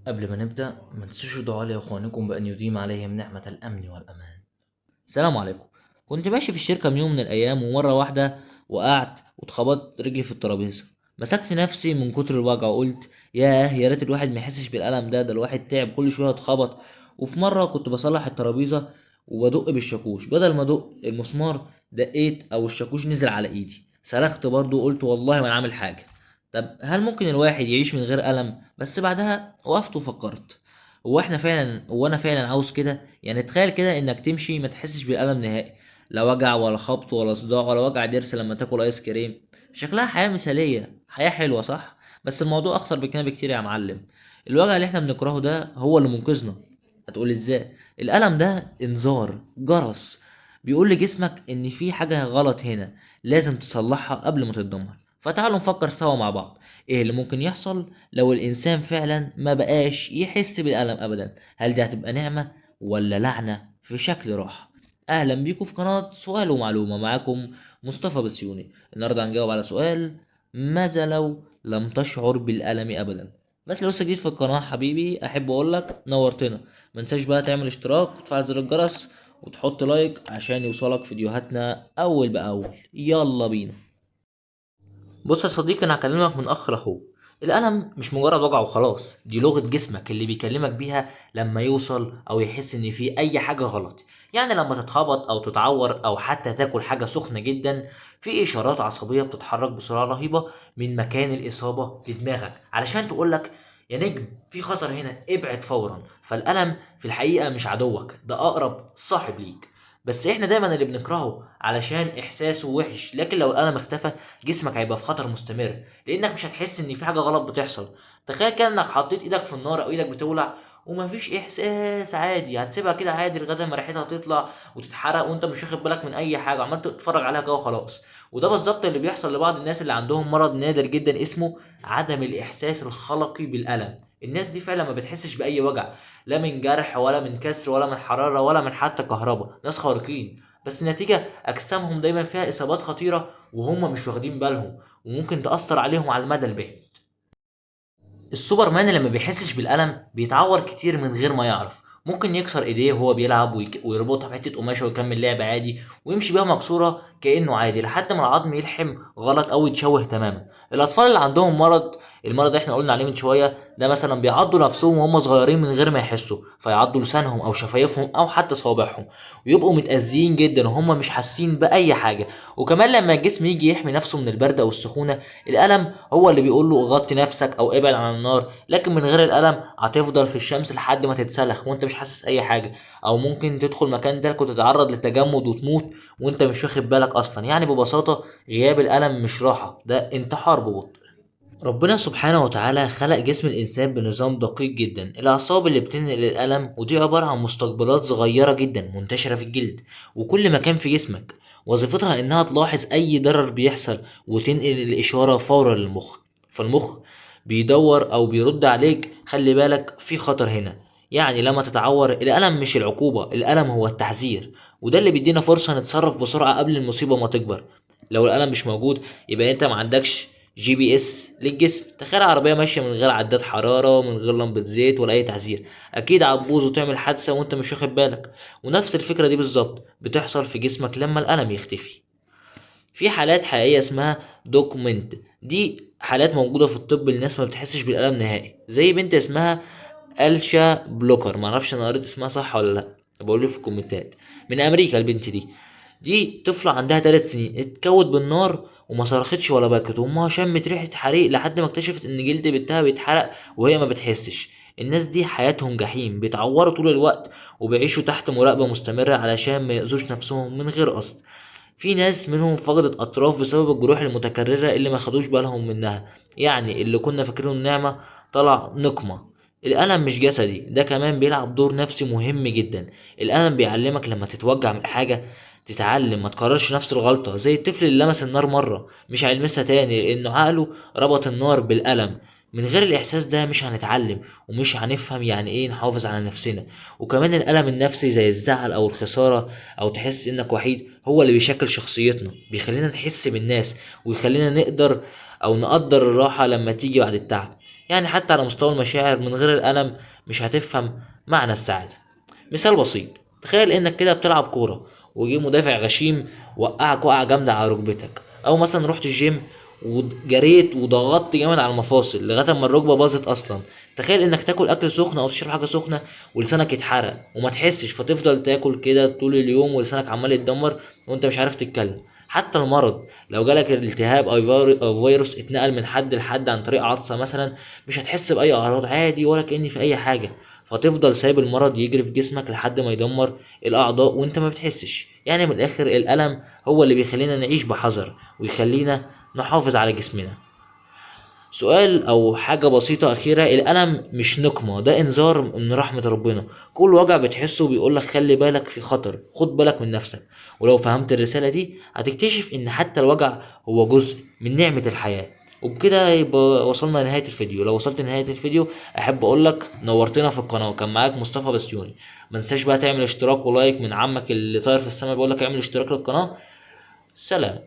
قبل ما نبدأ ما تنسوش الدعاء لإخوانكم بأن يديم عليهم نعمة الأمن والأمان. السلام عليكم. كنت ماشي في الشركة من يوم من الأيام، ومرة واحدة وقعت واتخبطت رجلي في الترابيزة. مسكت نفسي من كتر الوجع وقلت ياه، يا ريت الواحد ما يحسش بالألم ده، ده الواحد تعب كل شوية اتخبط. وفي مرة كنت بصلح الترابيزة وبدق بالشاكوش، بدل ما ادق المسمار دقيت او الشاكوش نزل على ايدي، صرخت برضو وقلت والله ما انا عامل حاجة. طب هل ممكن الواحد يعيش من غير ألم؟ بس بعدها وقفت وفكرت، هو انا فعلا عاوز كده؟ يعني تخيل كده انك تمشي ما تحسش بالألم نهائي، لا وجع ولا خبط ولا صداع ولا وجع ضرس لما تاكل ايس كريم. شكلها حياة مثالية، حياة حلوة صح؟ بس الموضوع اخطر بكده بكتير يا معلم. الوجع اللي احنا بنكرهه ده هو اللي منقذنا. هتقول ازاي؟ الألم ده انذار، جرس بيقول لجسمك ان في حاجة غلط هنا، لازم تصلحها قبل ما تتدمر. فتعالوا نفكر سوا مع بعض ايه اللي ممكن يحصل لو الانسان فعلا ما بقاش يحس بالألم ابدا. هل دي هتبقى نعمة ولا لعنة في شكل راحة؟ اهلا بيكم في قناة سؤال ومعلومة، معاكم مصطفى بسيوني. النهاردة هنجاوب على سؤال: ماذا لو لم تشعر بالألم ابدا؟ بس لو لسه جديد في القناة حبيبي، احب اقول لك نورتنا. ما تنساش بقى تعمل اشتراك وتفعل زر الجرس وتحط لايك عشان يوصلك فيديوهاتنا اول باول. يلا بينا. بص يا صديقي، انا هكلمك من اخ لاخوه. الالم مش مجرد وجع وخلاص، دي لغة جسمك اللي بيكلمك بيها لما يوصل او يحس ان في اي حاجة غلط. يعني لما تتخبط او تتعور او حتى تاكل حاجة سخنة جدا، في اشارات عصبية بتتحرك بسرعة رهيبة من مكان الاصابة لدماغك علشان تقولك يا نجم في خطر هنا، ابعد فورا. فالالم في الحقيقة مش عدوك، ده اقرب صاحب ليك، بس احنا دايما اللي بنكرهه علشان احساسه وحش. لكن لو الالم اختفى، جسمك هيبقى في خطر مستمر، لانك مش هتحس ان في حاجة غلط بتحصل. تخيل كده انك حطيت ايدك في النار او ايدك بتولع ومفيش احساس، عادي هتسيبها كده عادي لغاية ما ريحتها تطلع وتتحرق وانت مش واخد بالك من اي حاجة، عمال تتفرج عليها كده وخلاص. وده بالظبط اللي بيحصل لبعض الناس اللي عندهم مرض نادر جدا اسمه عدم الاحساس الخلقي بالالم. الناس دي فعلا ما بتحسش باي وجع، لا من جرح ولا من كسر ولا من حرارة ولا من حتى كهرباء. ناس خارقين، بس النتيجة اجسامهم دايما فيها اصابات خطيرة وهم مش واخدين بالهم، وممكن تاثر عليهم على المدى البعيد. السوبرمان اللي ما بيحسش بالالم بيتعور كتير من غير ما يعرف. ممكن يكسر ايديه وهو بيلعب ويربطها بحته قماشة ويكمل لعب عادي ويمشي بيها مكسورة كانه عادي، لحد ما العظم يلحم غلط او يتشوه تماما. الاطفال اللي عندهم المرض اللي احنا قلنا عليه من شوية ده مثلا، بيعضوا نفسهم وهم صغيرين من غير ما يحسوا، فيعضوا لسانهم او شفايفهم او حتى صوابعهم، ويبقوا متاذيين جدا وهم مش حاسين باي حاجة. وكمان لما الجسم يجي يحمي نفسه من البرد او السخونه، الالم هو اللي بيقول له غطي نفسك او ابعد عن النار. لكن من غير الالم هتفضل في الشمس لحد ما تتسلخ وانت مش حاسس اي حاجة، او ممكن تدخل مكان دلك وتتعرض للتجمد وتموت وانت مش واخد بالك اصلا. يعني ببساطة غياب الالم مش راحة، ده انتحار ببطء. ربنا سبحانه وتعالى خلق جسم الإنسان بنظام دقيق جدا. الأعصاب اللي بتنقل الألم، ودي عبارة عن مستقبلات صغيرة جدا منتشرة في الجلد وكل مكان في جسمك، وظيفتها إنها تلاحظ أي ضرر بيحصل وتنقل الإشارة فورا للمخ. فالمخ بيدور أو بيرد عليك خلي بالك في خطر هنا. يعني لما تتعور، الألم مش العقوبة، الألم هو التحذير، وده اللي بيدينا فرصة نتصرف بسرعة قبل المصيبة ما تكبر. لو الألم مش موجود يبقى أنت ما عندكش GPS للجسم. تخيل عربية ماشية من غير عداد حرارة، من غير لمبة زيت ولا أي تحذير، أكيد هتبوظ وتعمل حادثة وأنت مش واخد بالك. ونفس الفكرة دي بالظبط بتحصل في جسمك لما الألم يختفي. في حالات حقيقية اسمها documented، دي حالات موجودة في الطب للناس ما بتحسش بالألم نهائي، زي بنت اسمها ألشا بلوكر، معرفش أنا قريت اسمها صح ولا لأ، بقول في الكومنتات. من أمريكا البنت دي، دي طفلة عندها 3 سنين، اتكوت بالنار وما صرختش ولا بكت، وامها شمت ريحة حريق لحد ما اكتشفت ان جلد بنتها بيتحرق وهي ما بتحسش. الناس دي حياتهم جحيم، بيتعوروا طول الوقت وبيعيشوا تحت مراقبة مستمرة علشان ما يأذوش نفسهم من غير قصد. في ناس منهم فقدت أطراف بسبب الجروح المتكررة اللي ما خدوش بالهم منها. يعني اللي كنا فاكرينه النعمة طلع نقمة. الألم مش جسدي، ده كمان بيلعب دور نفسي مهم جدا. الألم بيعلمك لما تتوجع من حاجة تتعلم ما تكررش نفس الغلطة، زي الطفل اللي لمس النار مرة مش هيلمسها تاني لأنه عقله ربط النار بالألم. من غير الإحساس ده مش هنتعلم ومش هنفهم يعني إيه نحافظ على نفسنا. وكمان الألم النفسي زي الزعل أو الخسارة أو تحس إنك وحيد هو اللي بيشكل شخصيتنا، بيخلينا نحس بالناس ويخلينا نقدر أو نقدر الراحة لما تيجي بعد التعب. يعني حتى على مستوى المشاعر من غير الألم مش هتفهم معنى السعادة. مثال بسيط، تخيل انك كده بتلعب كورة وجه مدافع غشيم وقعك وقعة جامدة على ركبتك، او مثلا رحت الجيم وجريت وضغطت جامد على المفاصل لغاية اما الركبة باظت اصلا. تخيل انك تاكل اكل سخن او تشرب حاجة سخنة ولسانك يتحرق وما تحسش، فتفضل تاكل كده طول اليوم ولسانك عمال يتدمر وانت مش عارف تتكلم. حتى المرض لو جالك التهاب او فيروس اتنقل من حد لحد عن طريق عطسة مثلا، مش هتحس باي اعراض، عادي ولا كأن في اي حاجة، فتفضل سايب المرض يجري في جسمك لحد ما يدمر الاعضاء وانت ما بتحسش. يعني من الاخر الالم هو اللي بيخلينا نعيش بحذر ويخلينا نحافظ على جسمنا. سؤال او حاجة بسيطة اخيرة، الالم مش نقمة، ده انذار من رحمة ربنا. كل وجع بتحسه بيقولك خلي بالك في خطر، خد بالك من نفسك. ولو فهمت الرسالة دي هتكتشف ان حتى الوجع هو جزء من نعمة الحياة. وبكده يبقى وصلنا لنهاية الفيديو. لو وصلت لنهاية الفيديو احب اقولك نورتنا في القناة. وكان معاك مصطفى بسيوني. ما تنساش بقى تعمل اشتراك و like من عمك اللي طاير في السما بيقولك اعمل اشتراك للقناة. سلام.